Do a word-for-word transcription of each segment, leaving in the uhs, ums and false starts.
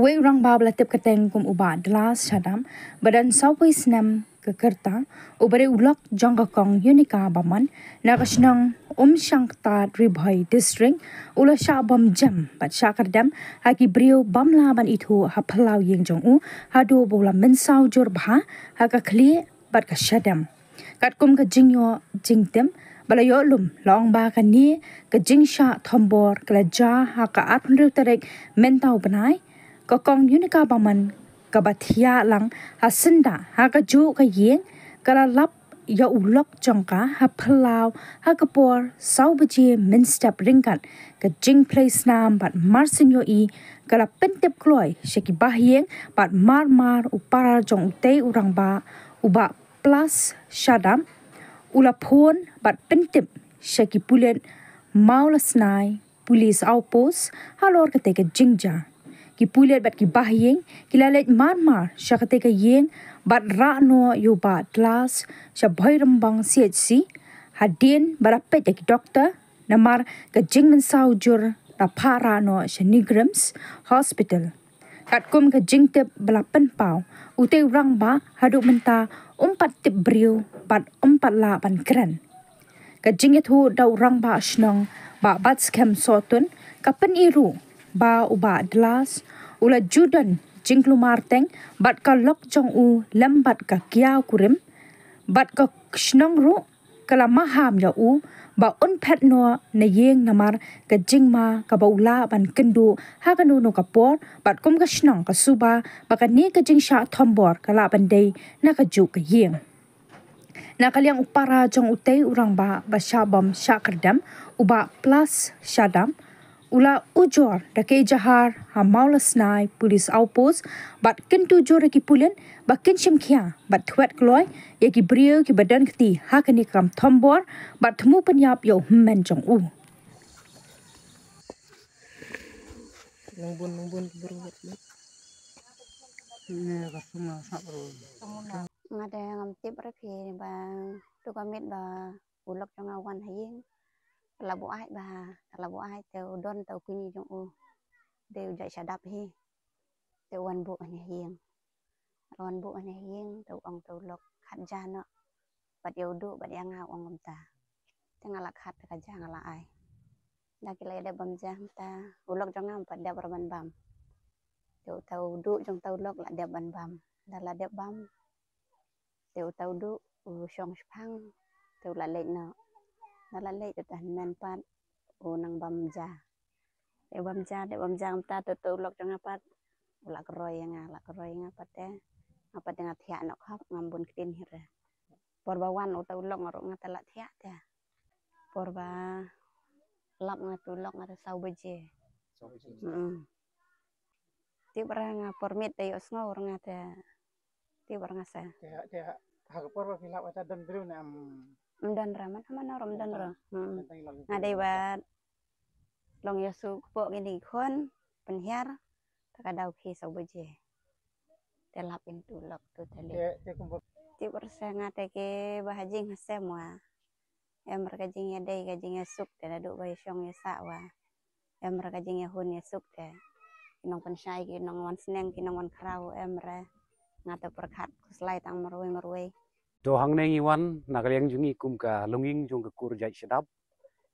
Uwei u rangbah ba la tip kyrteng kum u Bah Dlas Shadap, ba don sawphew snem ka rta, uba dei u lok jong ka Kong Unica Bamon, na ka shnong Umshangtad, Ri Bhoi District, u la shah bom jem bad shah kyrdem ha ki briew bym lah ban ithuh ha phyllaw ïing jong u, haduh ba u la mynsaw jur bha ha ka khlieh bad ka shadem. Katkum ka jingïoh jingtip ba la ïoh lum, la ong ba kane ka jingshah thombor ka la jia ha ka arphew hynriew tarik mynta u bnai. Ka Kong Unica Bamon, kaba thiah lang ha syndah ha kajuh ka ïing, ka la lap ïa u lok jong ka ha phyllaw ha ka por saw baje mynstep ryngkat ka jingphlei snam bad mar shu ïohi, ka la pyntip kloi sha ki bahaïing bad mar mar u para jong utei u rangbah, u Bah Dlas Shadap, u la phone bad pyntip sha ki pulit Mawlasnai Police Outpost halor katei ka jingjia. Ki pulit bad ki bahaïing ki la leit mar mar sha katei ka ïing bad rah noh ïa u Bah Dlas sha Bhoirymbong C H C, hadien ba la peit da ki doktor, namar ka jingmynsaw jur la phah rah noh sha NEIGRIHMS Hospital. Katkum ka jingtip ba la pynpaw, utei u rangbah haduh mynta um pat tip briew bad um pat lah ban kren. Ka jingïathuh da u rangbah shnong, Bah Batskhem Sohtun, ka pyni ruh ba u Bah Dlas u la ju don jingkulmar teng bad ka lok jong u lem bad ka kiaw kurim, bad ka shnong ruh ka la maham ïa u ba un phet noh na ïing namar ka jingma kaba u lah ban kynduh ha kano kano ka por, bad kum ka shnong ka suba ba kane ka jingshah thombor ka lah ban dei na kajuh ka ïing. Na ka liang u para jong utei u rangbah ba shah bom shah kyrdem, u Bah Dlas Shadap, u la ujor da ka ejahar ha Mawlasnai Police Outpost bad kyntu jur ïa ki pulit ba kin shim khia bad thwet kloi ïa ki briew kiba don kti ha kane ka kam thombor bad thmu pynïap ïa u hynmen jong u. Nga te ngam tip re phi ba tu ka miet ba u lok jong nga wan ha ïing. Ka la buaid ba, ka la buaid te u don te u kñi jong u. Te u jait shadap hi. Te u wan buh ha ïing. Wan buh ha ïing te u ong te u lok khat ja noh. Bad ïa u duh bad ïa nga, u ong kumta. Te nga la khat te ka ja nga la ai. Da ki la dep bam ja kumta, u lok jong nga um pat dep ruh ban bam. Te uta u duh jong uta u lok la dep ban bam. Da la dep bam. Te uta u duh u shong shipang. Te u la leit noh. Da la leit uta hynmen pat u nang bam ja. Te bam ja, te bam ja kumta te uta u lok jong nga pat u la kroi ïa nga, la kroi ïa nga pat te. Nga pat te nga thiah noh khop, ngam bun ktien hi re. Por ba wan uta u lok nga ruh nga te la thiah te. Por ba lap nga uta u lok nga te saw baje. Saw baje. Mm. Tip re nga por miet te ïohsngew re nga te. Tip re nga sa. Te ha, te ha, ha ka por ba phi lap ata don briew ne em? Em don re, man, man ruh em don re. Hmm. Don tang ïa lap. Nga dei ba long ïa suk pok ïa ni khun pynhiar. Te ka daw ki saw baje. Te lap ïa uta u lok tu te leh. Te, te kumba. Tip re sa nga te ki ba ha jing ha sem wa. Em re ka jingïadei ka jingïasuk te naduh ba ïashong ïasah wa. Em re ka jingïahun ïasuk te. Ki nongpynshai, ki nongwan sneng, ki nongwan khraw, em re. Nga te pyrkhat khuslai tang marwei marwei. To hangne ngi wan na ka liang jong ngi kum ka longïing jong ka kur jait shadap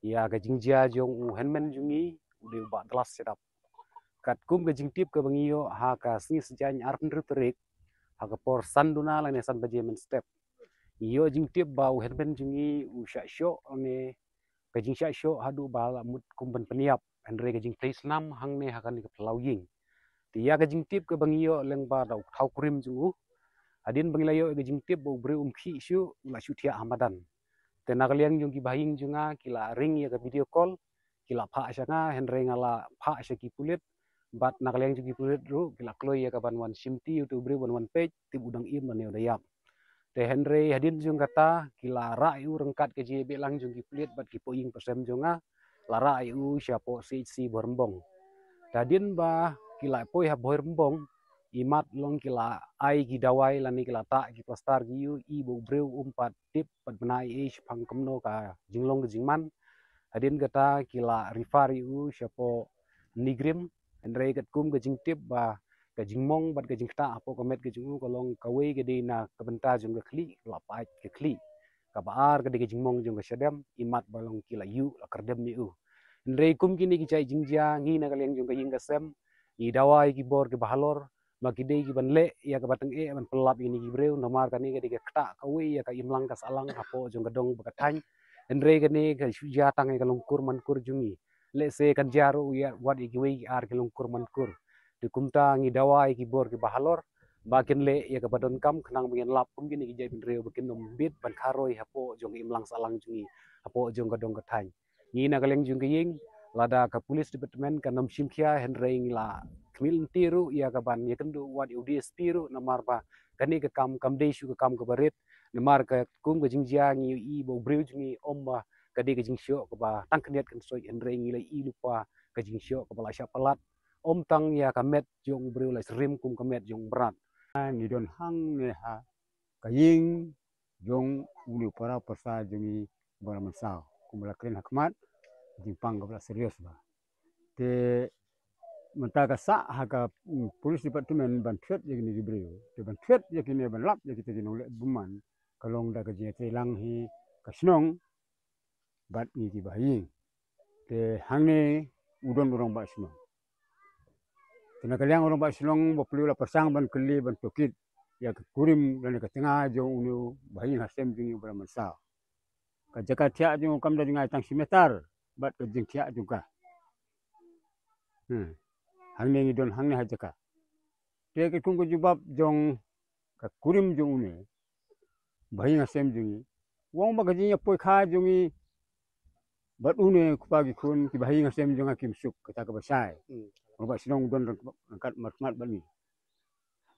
ïa ka jingjia jong u hynmen jong ngi u dei u Bah Dlas Shadap. Katkum ka jingtip kaba ngi ïoh ha ka sngi Saitjaiñ arphew hynriew tarik ha ka por san duna lane san baje mynstep. Ngi ïoh jingtip ba u hynmen jong ngi u shah shoh ne ka jingshah shoh haduh ba la mut kum ban pynïap, hynrei ka jingphlei snam hangne ha kane ka phyllaw ïing. Te ïa ka jingtip kaba ngi ïoh lyngba da u thaw kurim jong u. Hadien ba ngi la ïoh ïa ka jingtip ba u briew um khih shuh, u la shu thiah ha madan. Te na ka liang jong ki bahaïing jong nga ki la ring ïa ka video call, ki la phah sha nga, hynrei nga la phah sha ki pulit. Bad na ka liang jong ki pulit ruh ki la kloi ïa ka ban wan shimti ïa uta u briew ban wan peit tip u dang im lane u da ïap. Te hynrei hadien jong kata ki la rah ïa u ryngkat ka jingïabeh lang jong ki pulit bad ki poh ïing poh sem jong nga. La rah ïa u shapoh C H C Bhoirymbong. Te hadien ba ki la poi ha Bhoirymbong, imat long ki la ai ki dawai lane ki la tah ki plastar ki ïa u, i ba u briew um pat tip pat bna ei ei shaphang kumno ka jinglong ka jingman. Hadien kata ki la refer ïa u shapoh NEIGRIHMS, hynrei katkum ka jingtip ba ka jingmong bad ka jingktah hapoh ka met ka jong u ka long kawei ka dei na ka bynta jong ka khlieh, la pait ka khlieh. Kaba ar ka dei ka jingmong jong ka shadem, imat ba long ki la ïuh la kyrdem ïa u. Hynrei kum kine ki jait jingjia, ngi na ka liang jong ka ïing ka sem ngi dawa ïa ki bor kiba halor, ba ki dei ki ban leh ïa kaba tyngeh ban pyllap ïa kine ki briew, namar kane ka dei ka ktah kawei ïa ka imlang ka sahlang hapoh jong ka dong bad ka thaiñ. Hynrei kane ka shu jia tang ïa ka lyngkur mankur jong ngi. Lehse kan jia ruh ïa wat ïa kiwei ki ar ki lyngkur mankur. Te kumta ngi dawa ïa ki bor kiba halor ba kin leh ïa kaba donkam khnang ba ngin lap kum kine ki jaitbynriew ba kin ym bit ban kharoi hapoh jong ka imlang sahlang jong ngi, hapoh jong ka dong ka thaiñ. Ngi na ka liang jong ka ïing, lada ka police department kan ym shim khia, hynrei ngi la khmih lynti ruh ïa ka ban ïakynduh wat ïa u D S P ruh, namar ba kane ka kam kam dei shuh ka kam kaba rit, namar ka kum ka jingjia ngi ïohi ba u briew jong ngi ym ba ka dei ka jingshoh kaba tang khyndiat khynsoit, hynrei ngi la ïohi lypa ka jingshoh kaba la shah palat. Ym tang ïa ka met jong u briew la syriem kum ka met jong u mrad. Ngi don hangne ha ka ïing jong une u para pyrsa jong ngi, u Bara Mynsaw. Kumba la kren ha khmat, jingpang kaba la serious bha. Te mynta ka sah ha ka, mm, police department ban thied ïa kine ki briew. Te ban thied ïa kine, ban lap ïa kita ki nongleh bymman, ka long da ka jingïatreilang hi ka shnong bad ngi kiba ha ïing. Te hangne u don u rangbah shnong. Te na ka liang u rangbah shnong, ba plie u la pyrshang ban kylli ban tohkit ïa ka kurim lane ka tnga jong une u bahaïing hasem jong ngi, u Bara Mynsaw. Ka jaka thiah jong u kam da jngai tang shi meter bad ka jingthiah jong ka. Hmm. Hangne ngi don hangne ha jaka. Te ka kum ka jubab jong ka kurim jong une bahaïing hasem jong ngi, u ong ba ka jingïapoikha jong ngi bad une u kpa ki khun, ki bahaïing hasem jong nga kim suk, kata kaba shai. Hmm. Rangbah shnong u don ryngkat markhmat bad ngi.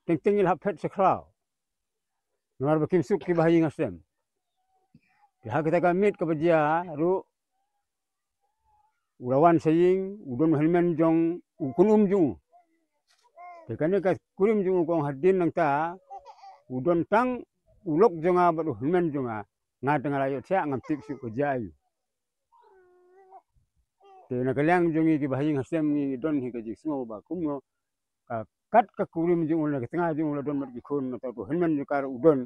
Teng teng ngi la hap phet sha khlaw, namar ba kim suk ki bahaïing hasem. Te ha kata ka miet kaba jia ruh, u la wan sha ïing, u don u hynmen jong u khun um jong u. Te kane ka kurim jong u ka ong, hadien nangta u don tang u lok jong nga bad u hynmen jong nga, nga te nga la ïohthiah, ngam tip shuh ka jia aïu. Te na ka liang jong ngi ki bahaïing hasem ngi don hi ka jingsngew ba kumno ka kat ka kurim jong u lane ka tnga jong u la don bad ki khun, nangta u hynmen jong ka ruh u don.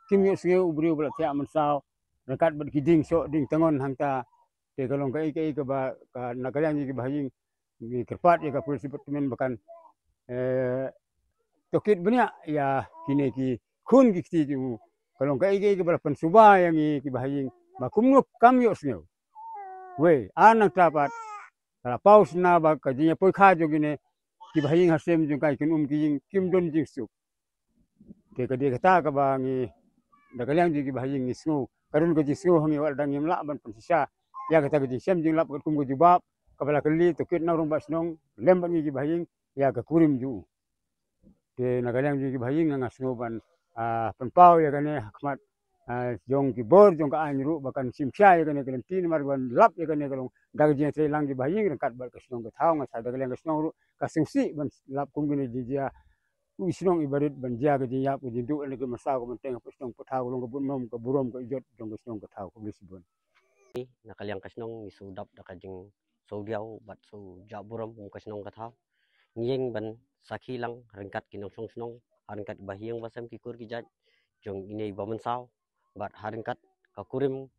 Kim ïohsngew u briew ba la thiah mynsaw ryngkat bad ki dieng shoh dieng tngon hangta. Te ka long kaei kaei kaba, ka, na ka liang jong ki bahaïing ngi kyrpad ïa ka police department ba kan, eh, tohkit bniah ïa kine ki khun ki kti jong u. Ka long kaei kaei kaba la pynsuba ïa ngi ki bahaïing ba kumno kam ïohsngew. Wei, ar nangta pat ka la paw sna ba ka jingïapoikha jong kine ki bahaïing hasem jong ka, kin um ki ïing, kim don jingsuk. Te ka dei kata kaba ngi, da ka liang jong ki bahaïing ngi sngew, ka don ka jingsngew ha ngi, wat la dang ngim lah ban pynshisha ïa kata ka jingshem jinglap katkum ka jubab kaba la kylli, tohkit na u rangbah shnong lem bad ngi ki bahaïing ïa ka kurim jong u. Te na ka liang jong ki bahaïing nga sngew ban, ah, pynpaw ïa kane ha khmat, ah, jong ki bor jong ka aiñ ruh ba kan shim khia ïa kane ka lynti, namar ban lap ïa kane ka long da ka jingïatreilang ki bahaïing ryngkat bad ka shnong ka thaw. Nga sa da ka liang ka shnong ruh ka sngewsih ban lap kum kine jingjia, u shnong i barit ban jia ka jingïap ka jingduh lane ka mynsaw ka bteng hapoh shnong hapoh thaw, ka long ka bun nym ka burom ka ijot jong ka shnong ka thaw. Khublei shibun. Na ka liang ka shnong ngi shu dap da ka jing shu diaw bad shu jah burom kum ka shnong ka thaw. Ngi ïeng ban sakhi lang ryngkat ki nongshong shnong, ha ryngkat ki bahaïing bahasem, ki kur ki jait jong ine i Bah Mynsaw, bad ha ryngkat ka kurim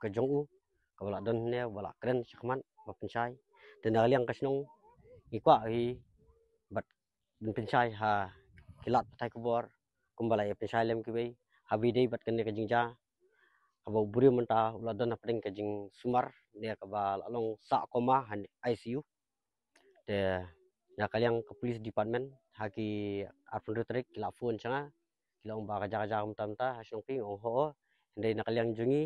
ka jong u kaba la don hangne, ba la kren shakhmat ba pynshai. Te na ka liang ka shnong ngi kwah hi bad ban pynshai ha ki lad pathai khubor kumba la ïa pynshai lem kiwei, haba ïadei bad kane ka jingjia kaba u briew mynta u la don hapdeng ka jingsumar ne kaba la long sah coma ha I C U. Te na ka liang ka police department ha ki arphew hynriew tarik ki la phone sha nga, ki la ong ba ka jaka jaka mynta mynta ha shnong phi, nga ong hooid. Hynrei na ka liang jong ngi,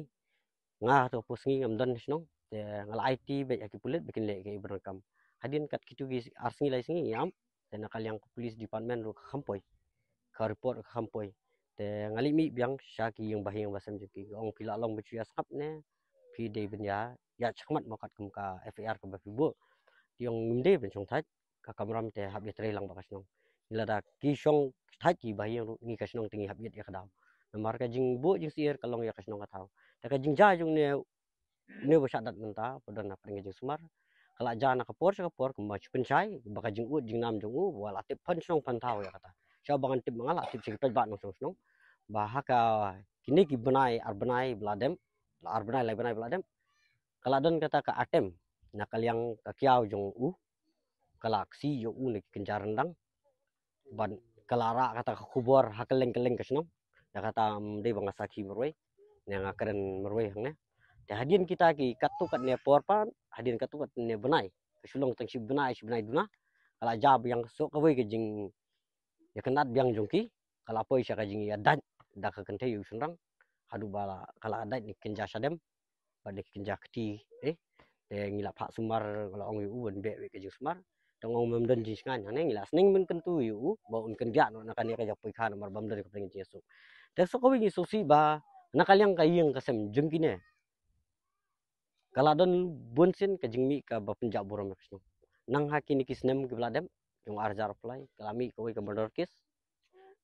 nga hato pus ngi ngam don ha shnong, te nga la aiti beit ha ki pulit ba kin leh kaei ba donkam. Hadien kat kitu ki ar sngi lai sngi ngi ap. Te na ka liang ka police department ruh ka kham poi, ka report ka kham poi. Te nga leit mih biang sha ki ïing bahaïing bahasem jong ki, ka ong phi la long ban shu ïa sngap ne phi dei ban ïa ïa shakhmat mo katkum ka F I R kaba phi buh. Te ong ngim dei ban shong thait, ka kamram te hap ïatreilang bad ka shnong. Lada ki shong thait ki bahaïing ruh, ngi ka shnong te ngi hap ïit ïa ka daw. Namar ka jingbuh jingsyier ka long ïa ka shnong ka thaw. Te ka jingjia jong une, une ba shah dat mynta ba don hapdeng ka jingsumar, ka la jia na ka por sha ka por kumba shu pynshai ba ka jingud jingnam jong u ba la tip phan shnong phan thaw ïa kata. Sha ba ngan tip ma nga, la tip sha ki paidbah nongshong shnong ba ha ka kine ki bnai ar bnai ba la dep, la ar bnai lai bnai ba la dep, ka la don kata ka attempt na ka liang ka kiaw jong u, ka la ksi ïa u na ki kynja ryndang. Bad ka la rah kata ka khubor ha kylleng kylleng ka shnong. Ïa kata, mm, dei ba nga sakhi marwei, ne nga kren marwei hangne. Te hadien kita ki katto katne por pat, hadien katto katne bnai, ka shu long tang shi bnai, shi bnai duna, ka la jia biang soh kawei ka jingïakynad biang jong ki. Ka la poi sha ka jingïadait da ka kynthei u shynrang, haduh ba la, ka la dait na ki kynja shadem bad na ki kynja kti, eh. Te ngi la phah sumar, la ong ïa u ban beh beit ka jingsumar. Te nga ong mem don jingshngaiñ hangne, ngi la sneng ban kyntu ïa u ba un kyndiah noh na kane ka jaka poi kha namar bym don ka pdeng jingïasuk. Te soh kawei ngi sngewsih ba na ka liang ka ïing ka sem jong kine, ka la don bunsien ka jingmih kaba pynjah burom ïa ka shnong. Nang ha kine ki snem kiba la dep jong ar hajar arphew lai, ka la mih kawei ka murder case,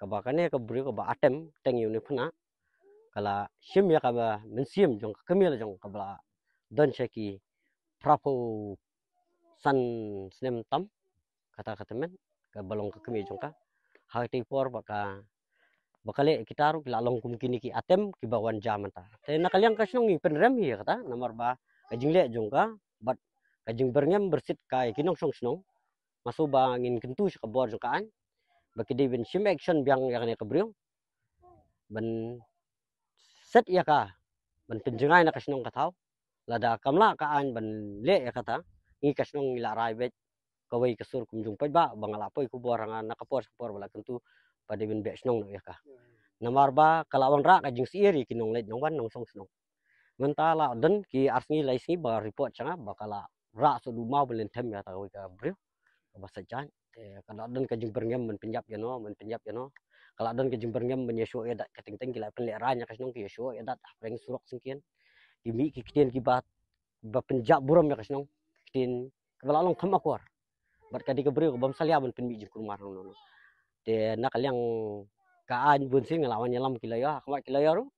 kaba kane ka briew kaba attempt teng ïa une u khynnah, ka la shim ïa kaba mynsiem jong ka kmie la jong kaba la don sha ki phraphew san snem tam, kata ka tymmen, kaba long ka kmie jong ka. Ha katei por ba ka, ba ka leh kita ruh ki la long kum kine ki attempt kiba wan jia mynta. Te na ka liang ka shnong ngi pynrem hi ïa kata namar ba ka jingleh jong ka bad ka jingbyrngem byrsit ka ïa ki nongshong shnong. Nga sngew ba ngin kyntu sha ka bor jong ka aiñ ba ki dei ban shim action biang ïa kane ka briew, ban set ïa ka, ban pynjngai na ka shnong ka thaw. Lada kam lah ka aiñ ban leh ïa kata, ngi ka shnong ngi la rai beit kawei ka sur kum jong paidbah ba nga la poi khubor ha nga na ka por sha ka por ba la kyntu ba dei ban beh shnong noh ïa ka. Namar ba ka la wanrah ka jingsyier ïa ki nongleit nongwan nongshong shnong. Mynta la don ki ar sngi lai sngi ba report sha nga ba ka la rah soh duma ban lynthem ïa kata kawei ka briew kaba sait jaiñ. Te ka la don ka jingbyrngem ban pynïap ïano, ban pynïap ïano. Ka la don ka jingbyrngem ban ïashoh ïadat, ka teng teng ki la pynlehraiñ ïa ka shnong, ki ïashoh ïadat hapdeng surok syngkien. Ki mih ki ktien kiba, ba pynjah burom ïa ka shnong, ki ktien kaba la long kham akor. Bad ka dei ka briew kabym salia ban pynmih jingkulmar hangno hangno. Te na ka liang ka aiñ bunsien nga la wan ïalam ki lawyer, ha khmat ki lawyer ruh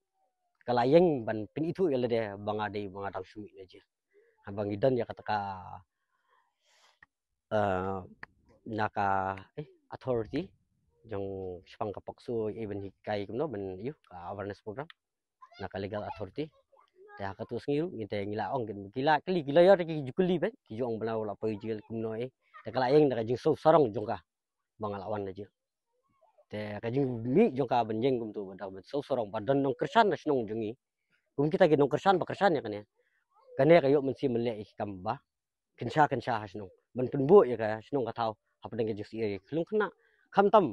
ka la ïeng ban pynithuh ïa lade ba nga dei ba nga dang shu mih na jel. Haba ngi don ïa kata ka, eh, na ka, eh, authority jong shaphang ka POCSO, eh, ban hikai kumno ban ïoh ka awareness program na ka legal authority. Te ha katu ka sngi ruh ngi te ngi la ong, ki la kylli, ki lawyer ki ju kylli beit, ki ju ong ba u la poi jel kumno, eh. Te ka la ïeng da ka jingsngewsarong jong ka ba nga la wan na jel. Te ka jingmih jong ka ban ïeng kumtu ba da ban sngewsarong ba don nongkyrshan na shnong jong ngi. Kum kita ki nongkyrshan ba kyrshan ïa kane, kane ka ïoh mynsiem ban leh ïa ki kam ba kynsha kynsha ha shnong ban pynbuh ïa ka shnong ka thaw hapdeng ka jingsyier ïa ki khyllung khynnah, khamtam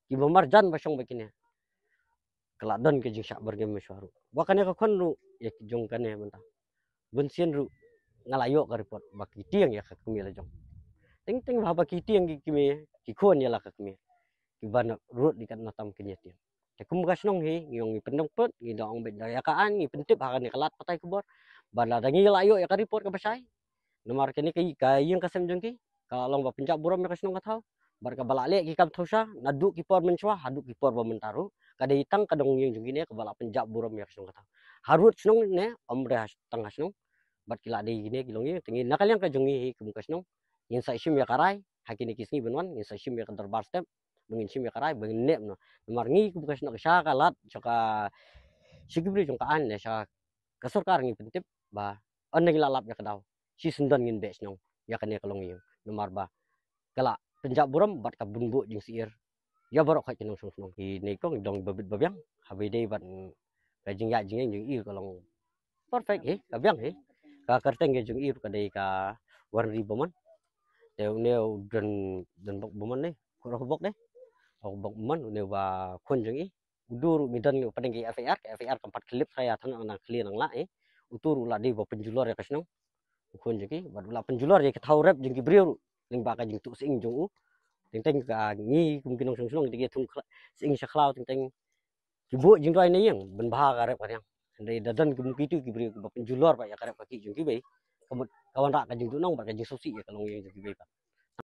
kiba marjan ba shong bad kine. Ka la don ka jingshah byrngem mynshuwa ruh. Ba kane ka khun ruh ïa ki jong kane mynta, bunsien ruh nga la ïoh ka report ba ki tieng ïa ka kmie la jong. Teng teng ba haba ki tieng ki kmie, ki khun ïa la ka kmie, kiba na rud di katno tam kin ïa tieng. Te kum ka shnong hi ngi ong ngi pyndem put, ngi da ong beit da ïa ka aiñ, ngi pyntip ha kane ka lad pathai khubor ba lada ngi la ïoh ïa ka report kaba shai. Namar kane ka, ka ïing ka sem jong ki ka la long ba pynjah burom ïa ka shnong ka thaw. Bad kaba la leh ki kam thaw sha naduh ki por mynshuwa haduh ki por ba mynta ruh, ka dei tang ka dong ïing jong kine kaba la pynjah burom ïa ka shnong ka thaw. Harud shnong ne, ym re ha, tang ha shnong. Bad ki la dei kine ki long ïing, te ngi na ka liang ka jong ngi hi kum ka shnong, ngin sa shim ïa ka rai ha kine ki sngi ban wan, ngin sa shim ïa ka dorbar step, ba ngin shim ïa ka rai ba ngin nep noh. Namar ngi kum ka shnong, sha ka lad, sha ka, sha ki briew jong ka aiñ ne sha ka sorkar ngi pyntip ba ynda ngi la lap ïa ka daw, shisyndon ngin beh shnong ïa kane ka longïing. Namar ba ka la pynjah burom bad ka pynbuh jingsyier ïa baroh khoit ki nongshong shnong. Ki ne kong dong ba bit ba biang, haba ïadei bad ka jingïaid jingïeng jong i ka long perfect hi, ka biang hi. Ka kyrteng ka jong i ka dei ka Wanri Bamon. Te une u Don, Donbok Bamon ne, Khun Bok ne, Bok Bamon, une uba khun jong i. U Dur u ngi don ngi u pdeng ki F I R, ki F I R kam pat khyllip sa ïa tang nang khlieh nang lah, eh. U Dur u la dei ba pynjulor ïa ka shnong, u khun jong ki, bad u la pynjulor ïa ki thaw rep jong ki briew ruh lyngba ka jingtuh sying jong u. Teng teng ka ngi kum ki nongshong shnong ki thung sying sha khlaw, teng teng ki buh jingduwai na ïing ban bha ka rep ka riang. Hynrei da don ki mukti ki briew kiba pynjulor ba ïa ka rep ka ki jong ki bei, ka mut ka wanrah ka jingduhnong bad ka jingsngewsih ïa ka longïing jong ki bei pat.